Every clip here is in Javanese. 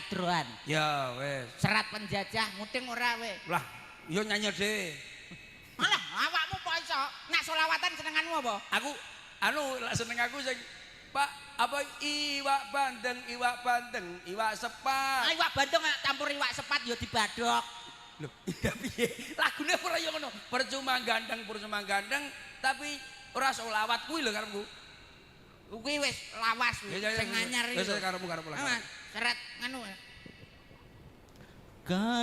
kadroan. Ya wis. Serat penjajah mudeng ora we? Lah, yo nyanyi dhewe. Alah, awakmu kok iso? Nak solawatan senenganmu apa? Aku anu lak seneng aku sing Pak apa iwak bandeng, iwak bandeng, iwak sepat. Ah, iwak bandeng campur iwak sepat ya dibadok. Lho, iya piye? Lagune ora ya ngono. Percuma gandeng, tapi ora solawat kuwi lho karepku. Kuwi wis lawas kuwi, Ya, ya, ya, sing anyar iki. Wis karepmu karepmu lah. Ah, serat nganu.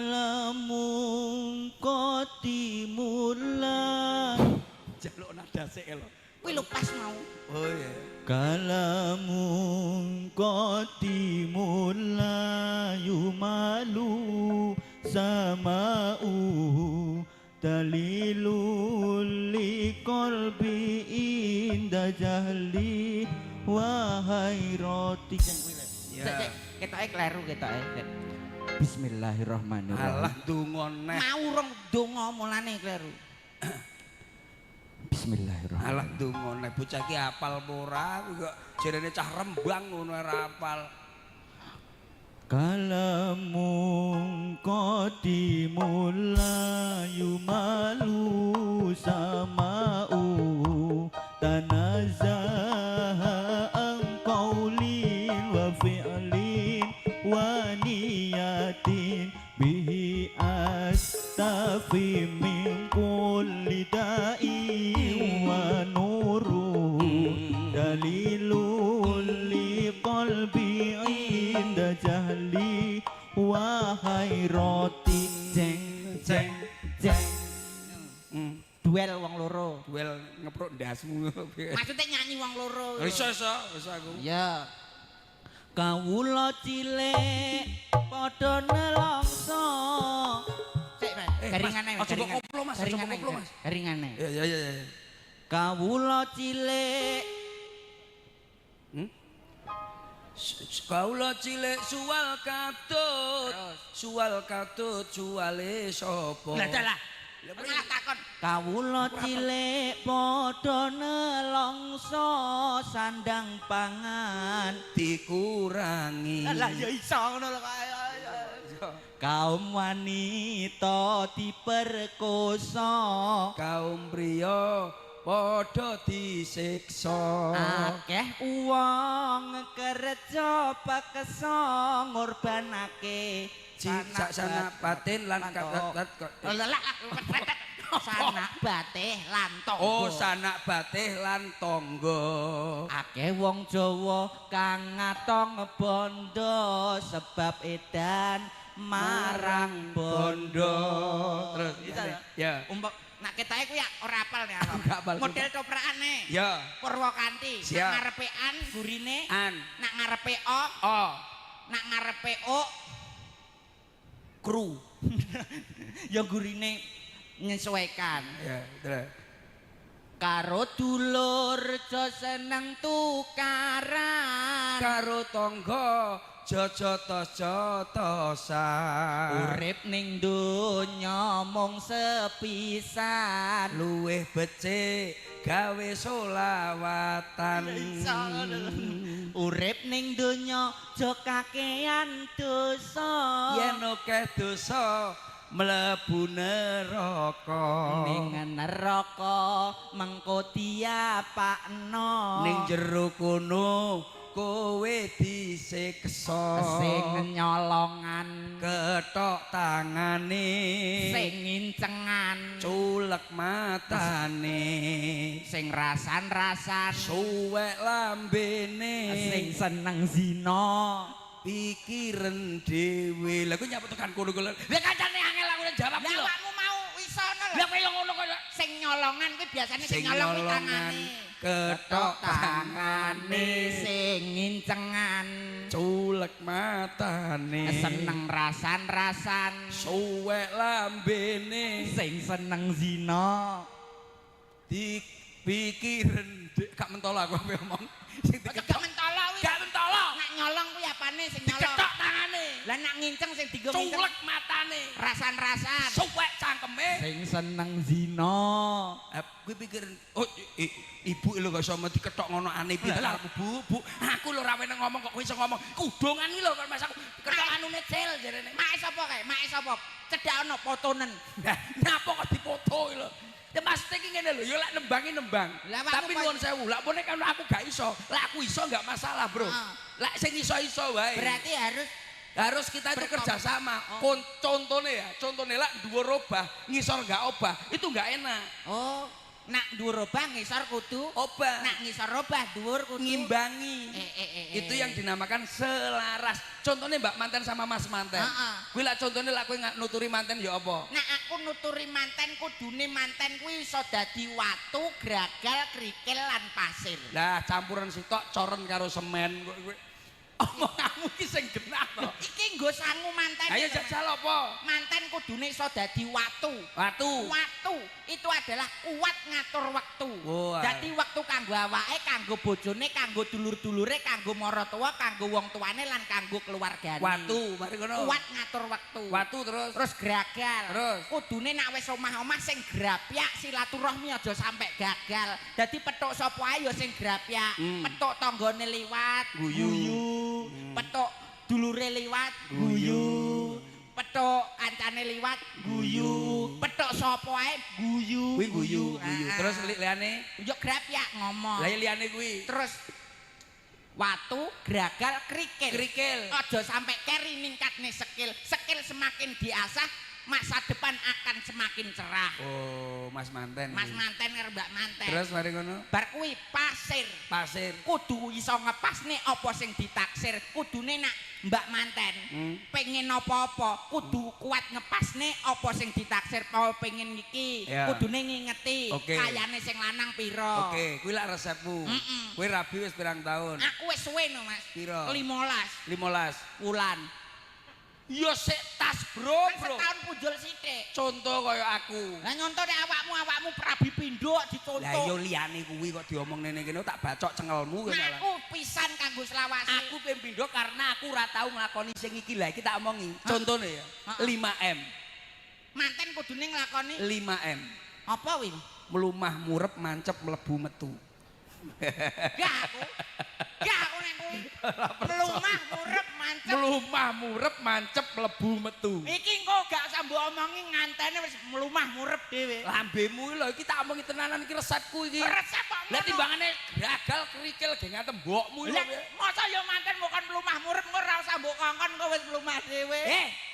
Kalamun qatimula. Jaluk nada sik lho. Kuwi lho pas mau. Oh iya. Kalamun qatimula yumalu sama'u dalilul liqalbi inda jahli wa hairati. Sing kuwi lho. Ya. Sik, sik, ketoke kleru ketoke. Bismillahirrahmanirrahim. Alah donga neh. Mau rong donga mulane kleru. Bismillahirrahmanirrahim. Alah donga neh bocah iki apal apa ora? Kuwi kok jarene cah Rembang ngono ora apal. Kalamun qadimul la yumalu sama'u tanazzaha an qawlin wa fi'lin wa niyatin bihi astafi min kulli da'in wa nuru dalilul li qalbi inda jahli wa hairati. Jeng jeng jeng. Duel wong loro. Duel ngeprok ndasmu. Maksudnya nyanyi wong loro. Iso iso, iso aku. Iya. Kawula cilik padha nelongso. Sik, Mas. Eh, Garingane, Mas, aja mbok koplo, Mas, aja mbok koplo, Mas. Garingane. Ya ya ya ya. Kawula cilik. Hmm? Kaula cilik suwal katut, Terus. suwal katut suwale sapa? Lah dalah. Malah takon. Kawula cilik padha nelongso sandang pangan Dikurangi. Lah ya iso ngono lho. Kaum wanita diperkosa, Kaum priya padha disiksa. Akeh wong kerja peksa ngorbanake Sanak batin lan Lah lah. Sanak batih lan tangga. Oh, sanak batih lan tangga. Akeh wong Jawa kang ngatong bondo sebab edan marang bondo. Terus Bisa ya? Ya. Umpuk nak ketoke kuwi ya ora apal nek aku. Gak apal. Model toprakane. Ya. Purwakanti. Nak Siap. ngarepe an gurine, An. nak ngarepe o, O. nak ngarepe o, Kru. Ya gurine menyesuaikan. Ya, terus. Karo dulur jo seneng tukaran. Karo tangga jojotos-jotosan. Urip ning donya mung sepisan. Luwih becik gawe solawatan. Urip ning donya jo kakean dosa. Yen akeh dosa mlebu neraka. Ning neraka mengko diapakno. Ning jero kono kowe disiksa. Sing nyolongan, ketok tangane, sing ngincengan, culek matane, sing rasan-rasan, suwek lambene, sing seneng zina. Pikiran dhewe. Lah kuwi nyapa tekan kono kuwi. Lah kancane angel aku jawab Lah ki lho. awakmu mau iso ngono lho. Lah kowe lho ngono kaya Sing nyolongan kuwi biasane sing sing nyolong kuwi nyolongan tangane. Ketok tangane, sing ngincengan, culek matane, seneng rasan-rasan, suwek lambene, sing seneng zina. Dipikiran gak mentolo aku ape ngomong sing Gak diketok mentolo kuwi. Gak mentolo. Nak nyolong kuwi apane sing nyolong? Diketok tangane, Lah nak nginceng sing dienggo nginceng culek matane, rasan-rasan. Suwek cangkeme. Sing seneng zina. Eh, kuwi pikiran oh ibu lho kok iso diketok ngono aneh piye Lah, karepku, Bu, Bu. Aku lho ra weneng ngomong kok kowe iso ngomong. Kudungan kuwi lho kok Mas aku. Ketok anune pamit sel jarene. Make sapa kae? Make sapa? Cedhak ana fotonen. Nah, nyapa kok dipoto iki lho. Ya maksudnya iki ngene lho, ya lek nembangi nembang. Lah, awakmu Tapi kok- nuwun sewu, lak pone kan aku gak iso. Lek aku iso gak masalah, Bro. Ah. Lek sing iso-iso wae. Berarti harus Harus kita itu kerjasama. Oh. Contohnya ya, contohnya lek dhuwur obah, ngisor gak obah, itu gak enak. Oh, nak dhuwur obah ngisor kudu Obah. Nak ngisor obah dhuwur kudu Ngimbangi. Itu yang dinamakan selaras. Contohnya Mbak Manten sama Mas Manten. Heeh. Kuwi lak contohnya lak kowe nggak nuturi manten ya apa? Nak aku nuturi manten kudune manten kuwi iso dadi watu, gragal, krikil lan pasir. Lah campuran sitok coren karo semen kok kowe. Omonganmu iki sing genah to. Iki nggo sangu manten. Ayo jajal apa? Manten kudune iso dadi watu. Watu. Watu itu adalah kuat ngatur waktu. Wah. Dadi waktu kanggo awake, kanggo bojone, kanggo dulur-dulure, kanggo maratuwa, kanggo wong tuane lan kanggo keluargane. Watu, mari ngono. Kuat ngatur waktu. Watu terus. Terus gragal. Terus? Kudune nak wis omah-omah sing grapyak silaturahmi aja sampe gagal. Dadi petuk sapa ae ya sing grapyak. Petuk tanggane liwat, Guyu. Petuk dulure liwat, Guyu. Petuk kancane liwat, Guyu. Petuk sapa ae guyu. Kuwi guyu, guyu. Ah. Terus liyane? Yo grapyak ngomong. Lah liyane kuwi. Terus watu, gragal, krikil. Krikil. Aja sampe keri ningkatne skill. Skill semakin diasah, masa depan akan semakin cerah. Oh, Mas Manten. Mas Manten karo Mbak Manten. Terus mari ngono. Bar kuwi pasir. Pasir. Kudu iso ngepasne apa sing ditaksir. Kudune nak Mbak Manten pengen apa-apa, kudu kuat ngepasne apa sing ditaksir. Apa pengen iki, kudune ngingeti kayane sing lanang pira. Oke, kuwi lak resepmu. Kowe rabi wis pirang tahun? Aku wis suwe no, Mas. Piro? 15 15 wulan. Ya sik tas, Bro, Kan Bro. setahun punjul sithik. Contoh kaya aku. Lah nyontoh nek awakmu awakmu prabi pindho kok dicontoh. Lah yo liyane kuwi kok diomong nene kene tak bacok cengelmu kowe Nah, malah. aku pisan kanggo selawase. Aku ping pindho karena aku ora tau nglakoni sing iki. Lah iki tak omongi. Contone ya. 5M. Manten kudune nglakoni 5M. apa wi? Mlumah murep mancep mlebu metu. Gak aku. Gak aku nek kuwi. Mlumah murep mancep. Mlumah murep mancep mlebu metu. Iki engko gak usah mbok omongi ngantene wis mlumah murep dhewe. Lambemu iki lho iki tak omongi tenanan iki resepku iki. Resep kok Lah ngono. timbangane gagal kerikil geng tembokmu iki Lah lho. masa ya manten mbok kon mlumah murep engko ora usah mbok kongkon engko wis mlumah dhewe.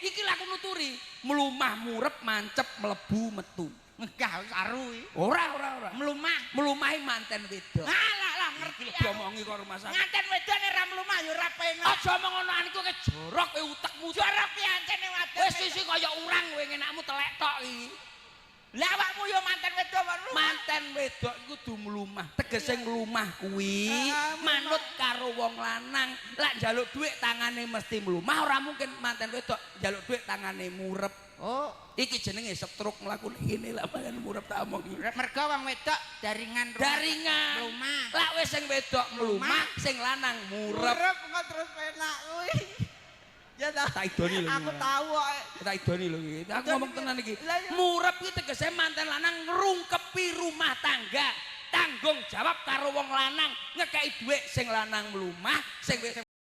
Iki lha aku nuturi. Mlumah murep mancep mlebu metu. Enggak wis aru iki. Ora ora ora. Mlumah. Mlumahi manten wedok. Alah lah ngerti. Iki lho diomongi karo rumah sakit. Nganten wedok nek ora mlumah ya ora penak. Aja omong ngono iku ke jorok kowe utekmu. Jorok ki ancene wadon. Wis sisi kaya urang kowe ngenakmu telek tok iki. Lah awakmu ya manten wedok kok mlumah. Manten wedok iku kudu mlumah. Tegese nglumah kuwi manut karo wong lanang. Lak njaluk dhuwit tangane mesti mlumah, ora mungkin manten wedok njaluk dhuwit tangane murep. Oh, Iki jenenge stroke mlakune ngene lak mangan murep tak omongi. mergo wong wedok daringan Daringan. Mlumah. Lak wis sing wedok mlumah, sing lanang murep. Murep kok terus penak kuwi. Ya ta. Tak idoni lho. Aku tahu kok. Tak idoni lho iki. Aku ngomong tenan iki. Lah iya. Murep iki tegese manten lanang ngrungkepi rumah tangga. Tanggung jawab karo wong lanang, ngekeki dhuwit sing lanang mlumah, sing wedok